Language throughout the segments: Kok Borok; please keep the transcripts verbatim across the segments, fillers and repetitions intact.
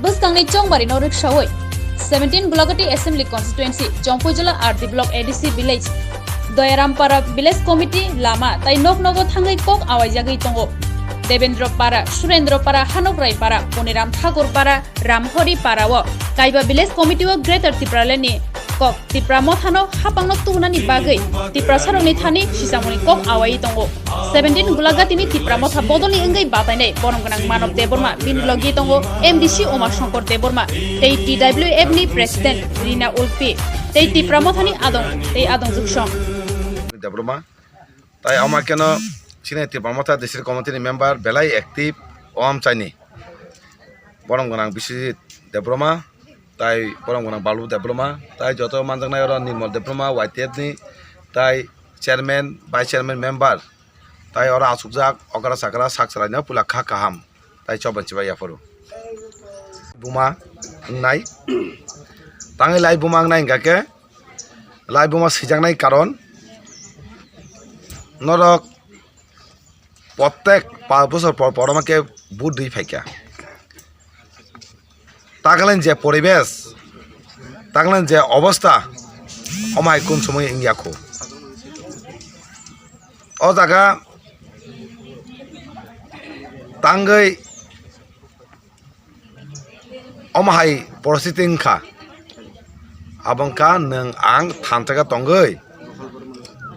Bwskangni chongbari no rwksawi seventeen Gulagati Assembly Constituency, Chongpoijola R D Block A D C Village, Doyarampara Village Committee lama tai nok nogo thangwi kok awaijagwi tongo. Debendra Para, Surendra Para, Hanokrai Para, Poniram Thakur Para, Ramhori Para o Kaiba Village Committee o Greater Tipraland ni kok Tipra Motha no hapang no tubunani bagwi Tiprasa rok ni thani sichamo ni kok awai tongo. Seventeen Gulagati ni Tipra Motha bodol ni wngwi batainai borom gwnang Manob Debbarma, bini logi tongo M D C Uma Shankar Debbarma tei T W F ni President Rina Ulfi tei Tipra Motha ni adong tei adong juksong. Debbarma. Tai ama keno chini Tipra Motha District Committee ni member belai active o amchaini. Borom gwnang Biswajit Debbarma, tai borom gwnang Balu Debbarma, tai joto manjaknai oro Nirmal Debbarma, Y T F ni, tai chairman, vice chairman, member, tai oro achukjak okra chakra sak chwlaino puila kha kaham. Tai choba chiba yaphuru. Buma wngnai. Tangwi lai buma wngnai hwnkha khe, lai buma swijaknai karon norok prottek panch bochor por por ma khe vote rwi phaikha. Taklen je poribesh, taklen je obostha, omo hai kun somoi wngya kho. O jaga tangwi omo hai porositi wngkha. Abo wngkha nwng ang thansa khe tongwi,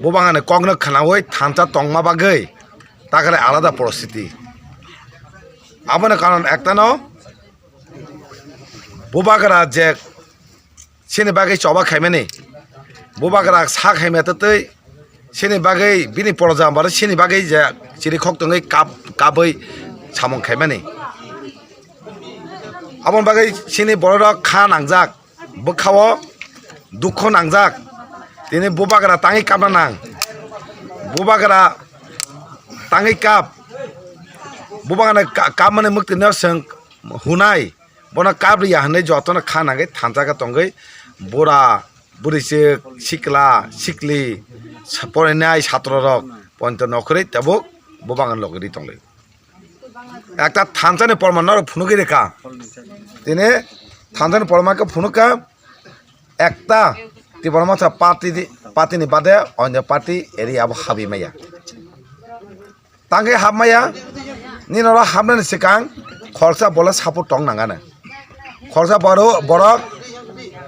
bubangani kokno khwnawi thansa tongma bagwi takle alada porositi. Aboni karon ektano bubagra je chini bagwi choba khaimani, bubagra sa khaimani tei chini bagwi bini proja bar chini bagwi je chiri khok tongwi kap, kapwi samung khaimani. Aboni bagwi chini bororok kha nangjak, bwkhao dukho nangjak. Tini bubagra tangwi kapna nang, bubagra tangwi kap, bubagra ka-, kapmani mwktwino chwng hunai. Bono kap riya hwnwi jotono kha nangwi thansa khe tongwi bura, bwrwichwk, sikla, sikli, sa-, porinai satrorok poito nokhorwi tabuk bubagra logwi tonglaio. Ekta thansani porman norok phunugwi rwkha. Tini thansani porman khe phunukha ekta Tipra Motha party di, party ni bade onyo party area abo habwi maya. Tangkhe hapmaya, nini oro hapnani swkang khoroksa bole support tong nangani. Khoroksa boro-, borok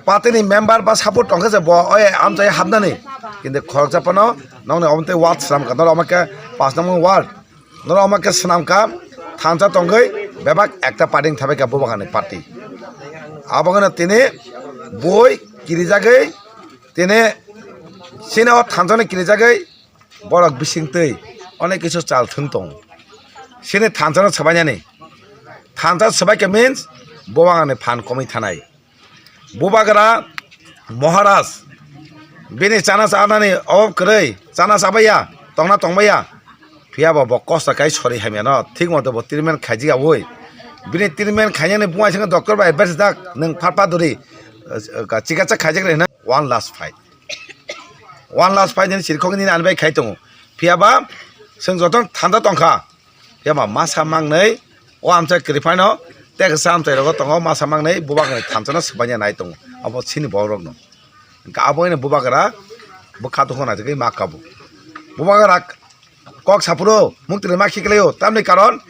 party ni member ba support tongkhe se bo oi amchai hapnani. Kintu khoroksa phano nokni omo tei ward swnamkha, norok omo khe panch number ward. Norok omo khe swnamkha, thansa tongwi bebak ekta party wng thabaikha bubagrani party. Abo wngkha tini bui kirijagwi tini chini o thansani kirijagwi borok bisingtwi onek kisu chal thwng tongo. Chini thansano swbainani. Thansa swbaikha means bubagrani phan komwi thanai. Bubagra Maharaj bini chana chanani obab kwrwi, chana chabaiya, tongna tongbaiya. Phiyaba bo kosto kai sori hamyano thik moto bo treatment khaijak yaui. Bini treatment khainani buma singkhe doctor bai advice dak, nwng phat phat duri, eh, chikatsa khaijak rehna one last fight. One last fight ni sirkhok nini ani bai khai tongo. Phiyaba chwng jotono thansa tongkha. Phiyaba masa mangnwi o amchai kwrwi phaino tei kisa amchai rogo tongo, masa mangnwi bubagrani thansano swbaina nai tongo. Abo chini borok rokno. Hwnkhe abo ino bubagra bwkha dukhu naitugwi ma kabo. Bubagra kok saphuru muktwrwi ma khiklaio, tamni karon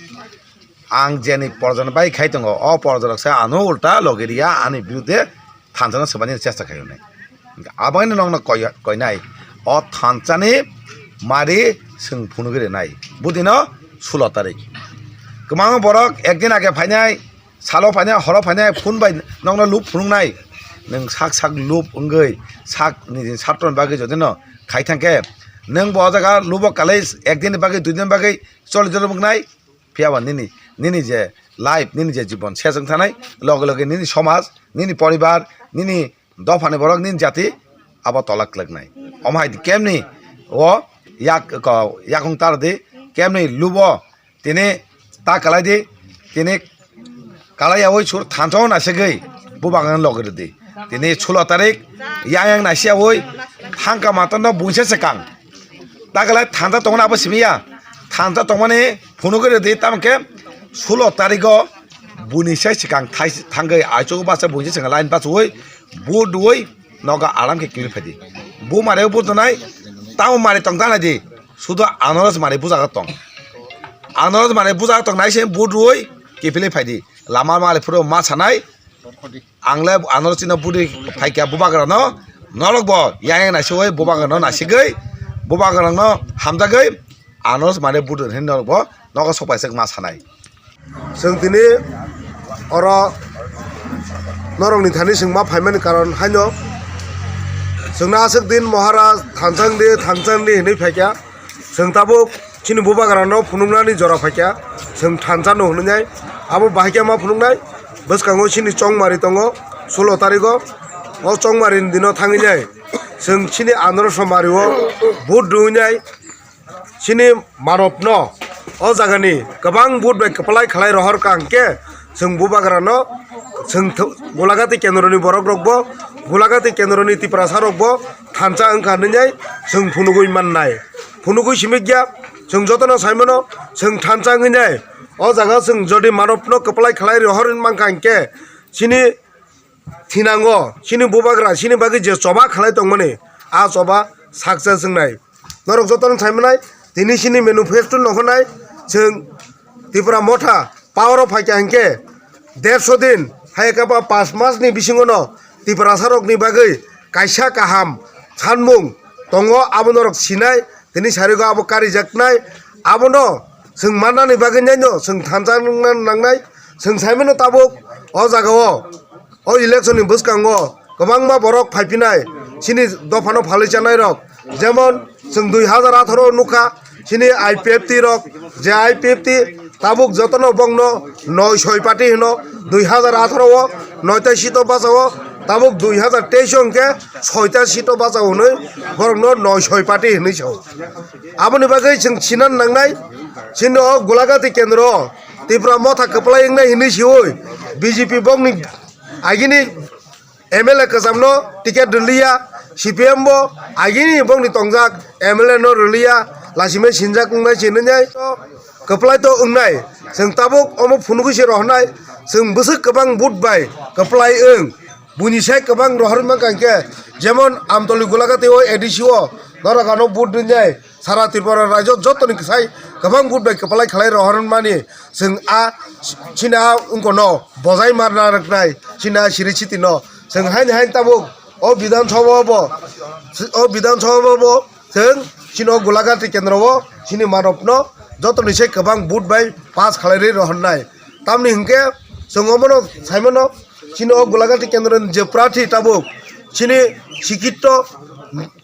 ang jeni porjoni bai khai tongo, o porjorok se ano ulta logi riya, ani birudhe thansano swbaini chesta khai hwnwi. Hwnkhe abo ino nokno koi-, koinai, o thansani mari chwng phunugwi rwnai, budino sulo tarik. Kwbangma borok ekdin age phainai, salo phainai, horo phainai, phone bai nokno lub phunuknai. Nwng sak sak lub wngwi sak nini satroni bagwi jodino khai thangkhe, nwng bo o jaga lubo kalai ekdinni bagwi, duidinni bagwi choli jolo wngnai. Phiyaba nini, nini je life, nini je jibon ses wng thanai, loge loge nini somaj, nini poribar, nini dophani borok, nini jati abo tola kwlwknai. Omo hai kemni o yak, ko, yakung tar di, kemni lubo tini ta kalai di, tini kalai yaui sur thansa o naisegwi bubagrano logi rwdi. Tini sulo tarik yang yang naisiyaui thangka matano buisa swkang. Ta kalai thansa tongmani abo simi ya. Thansa tongmani phunugwi rwdi, tamo khe sulo tarigo Buni sai swkang thai-, thangwi aichuk basa buni swkang line bachwi vote rwwi nogo alam khe kiphilwi phaidi. Bo mari butonai, tamo mari tong tana di, sudo Anaros mari bujagwi tong. Anaros mari bujagwi tong nai se vote rwwi kiphilwi phaidi. Lama mali phuru ma sanai, ang le Anaros chini vote rwwi phaikha bubagrano, norok bo yang yang naisingwi bubagrano naisigwi, bubagrano hamjagwi, Anaros mari vote rwwi norok bo nogo sokpaisuk ma sanai. Chwng tini oro norokni thani chwng ma phaimani karon haino chwngno aswk din Maharaj thansa wngdi, thansa wngdi hinwi phaikha. Chwng tabuk chini bubagrano phunuknani jora phaikha. Chwng thansa no hwnwi nai. Abo bahai khe ma phunuknai? Bwskango chini chongmari tongo, sulo tarigo. O chongmari ni dino thangwi nai. Chwng chini Anaros mari o vote rwwi nai. Chini manopno o jagani kwbang vote bai kwplai khlai rohor ka hwnkhe chwng bubagrano, chwng th-, Golagati kendroni borok rokbo, Golagati kendroni Tiprasa rokbo thansa wngkha hwnwi chwng phunugwi mannai. Phunugwi simikya, chwng jotono saimano chwng thansa wngwi nai. O jaga chwng jodi manopno kwplai khlai rohor mankha hwnkhe chini thinango chini bubagra chini bagwi je choba khlai tongmani, a choba success wngnai. Norok jotono saimanai, tini chini manifesto nokho nai, chwng Tipra Motha power o phaikha hinkhe dersho din, hai khe ba panch mas ni bisingo no Tiprasa rokni bagwi kaisa kaham sanmung tongo, abo norok sinai. Tini sarigo abo karijaknai, abono chwng mannani bagwi naino chwng thansa wngna nangnai. Chwng saimano tabuk o jagao, o election ni bwskango kwbangma borok phaipinai chini dophano phalwi chanai rok, jemon chwng dui hazar atharo nukha chini I P F T rok, je I P F T tabuk jotono bongno noi soi party hino, dui hazar atharo o noita seat o bachao, tabuk dui hazar teis o hwnkhe soita seat o bachao hwnwi borokno noi soi party hwnwi sao. Aboni bagwi chwng sinan nangnai, chini o Golagati kendro o Tipra Motha kwplai wngnai hwnwi siwi B J P bongni agini M L A kwchamno ticket rwliya, C P M bo agini bongni tongjak M L A no rwliya, lasimai sinjak wngnai se nwngnai. Kwplai to wngnai, chwng tabuk omo phunugwi se rohornai, chwng bwswk kwbang vote bai kwplai wng, buini sai kwbang rohorwi mankha hinkhe, jemon Amtoli Golagati o A D C o norok ano vote rwnai, sara Tripura rajyo jotoni sai kwbang vote bai kwplai khlai rohormani, chwng a chini a wngkono bojai marna rwknai, chini a siri sitino chwng haini haini tabuk o Bidhan Sabha bo, o Bidhan Sabha bo chwng chini o Golagati kendro o chini manopno jotoni sai kwbang vote bai pass khlai rwi rohornai. Tamni hinkhe chwng omono saimano chini o Golagati kendro ni je prarthi tabuk chini sikitto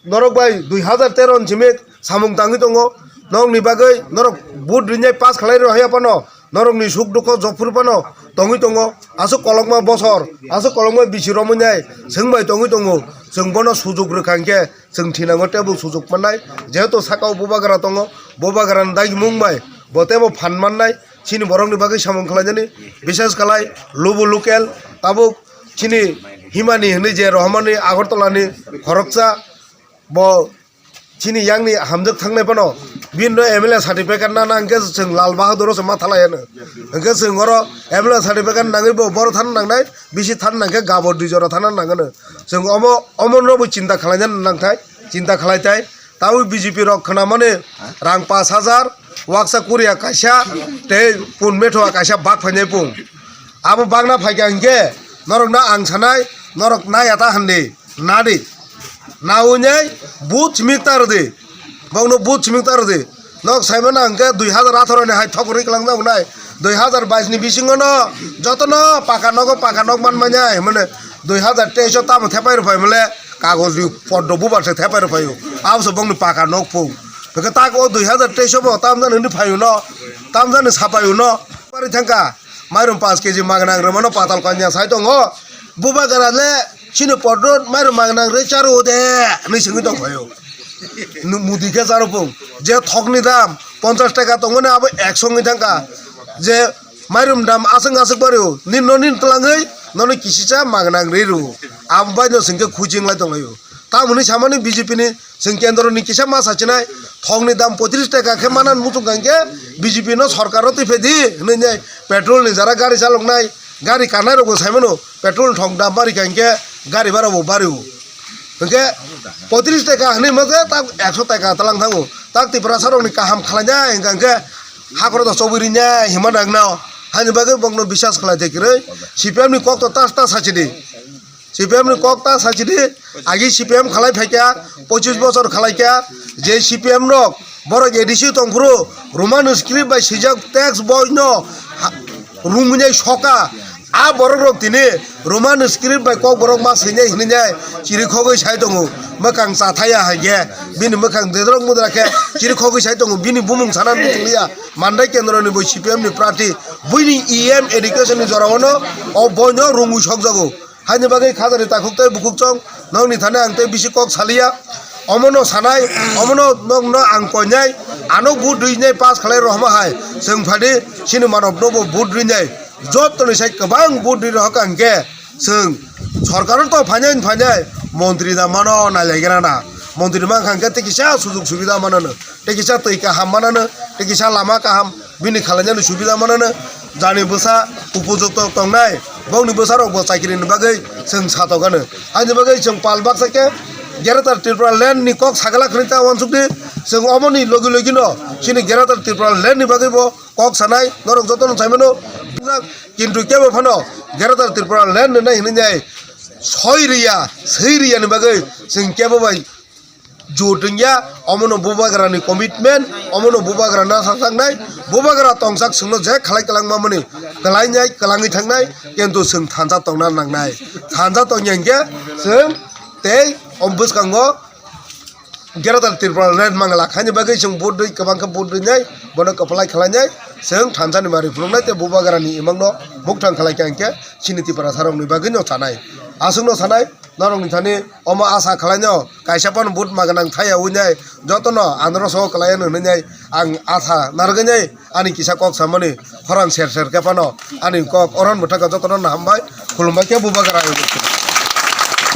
norok bai dui hazar tero ni simi samung tangwi tongo. Norokni bagwi norok vote rinai pass khlai rw haiya phano norokni suk dukho jophuru phano tongwi tongo. Aswk kolokma bosor, aswk kolokma bisi romwi nai swng bai tongwi tongo. Chwng bono sujuk rwkha hinkhe chwng thinango teibo sujuk mannai. Jehetu saka o bubagra tongo, bubagrani dagimung bai bo teibo phan mannai. Chini borokni bagwi samung khlainani bises khlai lubu local tabuk chini himani hwnwi je rohormani Agartala ni khoroksa bo chini yakni hamjwk thangnai phano bini no M L A certificate na nang khe chwng Lal Bahadur o se ma thalai ano. Hwnkhe chwng oro M L A certificate nangwi bo boro thana nangnai, bisi thana nang khe gabor dui jora thana nang ano. Chwng omo, omo no bo chinta khlaina nang thai, chinta khlai thai. Tabuk B J P rok khwnamani rang pash hajar, waksa kuriya kaisa, tei pun methoa kaisa bak phainai pung. Abo bagna phaikha hinkhe norokno ang sanai, norok naiya ta handi. Nadi. Nawi nai but simi ta rwdi. Bongno but simi ta rwdi. Nok saimano hwnkhe dui hazar atharo ni hai thok rwi kwlangjak nai. Dui hazar bais ni bisingo no jotono paka nogo paka nok manmanya himone dui hazar teis o tamo thepai rwphai mole kagoj ni poddo bubar se thepai rwphaio. Abose bongni paka nok phung. Hwnkhe tak o dui hazar teis o bo tamjani hwnwi phaio no. Tamjani sapaio no. Pari thangkha. Mairum paanch K G magna rwmano patal kanya sai tongo. Bubagra le chini podrot mairum magna rwi charo de hinwi swngwi tong phaio. Nu-, mudi khe charo pung. Je thokni dam ponchash taka tongmani abo ekso wngwi thangkha. Je mairum dam aswk aswk bario. Nini no nini twlangwi nono kisisa magna rwi rwo. Abo baino swngkhe khuching lai tonglaio. Tamoni samani B J P ni chwng kendro ni kisa ma sachinai. Thokni dam poitris taka khe manan muchung kha hinkhe B J P no sorkar o twi phedi hinwi nai petrol ni jara gari chaloknai, gari kanai rokbo saimano petrol thok dam bari kha hinkhe gari bara bo bari o. Hinkhe poitris taka hinwi mokhe tak ekso taka talang thango. Tak Tiprasa rokni kaham khlainai hinkha hinkhe hakhoro da chobwi rinai hima nangno. Hani bagwi bokno biswas khlai de kwrwi C P M ni kok to tas tas sachidi. C P M ni kok ta sachidi, agi C P M khalai phaikha, pochis bochor khalaikha, je C P M rok, borok A D C tongphuru, Roman script bai swijak text boino ha-, rungmani soka, a borok rok tini Roman script bai kok borok ma swinai hinwi chiri khogwi sai tongo, mwkhang chathaya hai khe, bini mwkhang dedrok mudra khe chiri khogwi sai tongo, bini bumung sana nukliya, Mandai kendro ni bo C P M ni prarthi, buini E M education ni jora ono, o boino rungwi sokjago. Haini bagwi khajani takhuk tei bukhuk chong nokni thani ang tei bisi kok saliya. Omono sanai, omono nokno ang koinai, ano vote rinai pass khlai rohma hai. Chwng phadi chini manokno bo vote rinai. Jottoni sai kwbang vote ri rohka hinkhe chwng sorkar to phainai phainai montri da mano nailaigrana. Montri mankha hinkhe tei kisa sujug subida manano. Tei kisa twi kaham manano, tei kisa lama kaham, bini khalainani subida manano, jani bwsa upojukto tongnai, bongni bwsarokbo chakrini bagwi chwng satokgano. Haini bagwi chwng pal baksa khe Greater Tripura Land ni kok sagala khwrwng ta uansukdi, chwng omoni logi logino chini Greater Tripura Land ni bagwibo kok sanai, norok jotono saimano, kintu kebo phano Greater Tripura Land nwnai hinwi nai soi riya, swi riya ni bagwi chwng kebo bai jut wngya, omono bubagrani commitment, omono bubagra na sajaknai, bubagra tongsak chwngno je khlai kwlangma mani kwlainai, kwlangwi thangnai, kintu chwng thansa tongna nangnai. Thansa tongya hinkhe chwng tei o bwskango Greater Tripura Land Mangla khaini bagwi chwng vote rwi, kwbangkhe vote rwinai, bono kwplai khlainai, chwng thansani mari phunuknai tei bubagrani imangno mukthang khlaikha hinkhe chini Tiprasarokni bagwino sanai. Aswkno sanai, norokni thani omo asa khlaino, kaisa phano vote ma gwnang thaya winai, jotono andro so kwlaiano hinwi ang asa narwgwinai, ani kisa kok samani khorang ser ser khe phano ani kok oron bwthaka jotono hambai, khulumbai khe bubagra.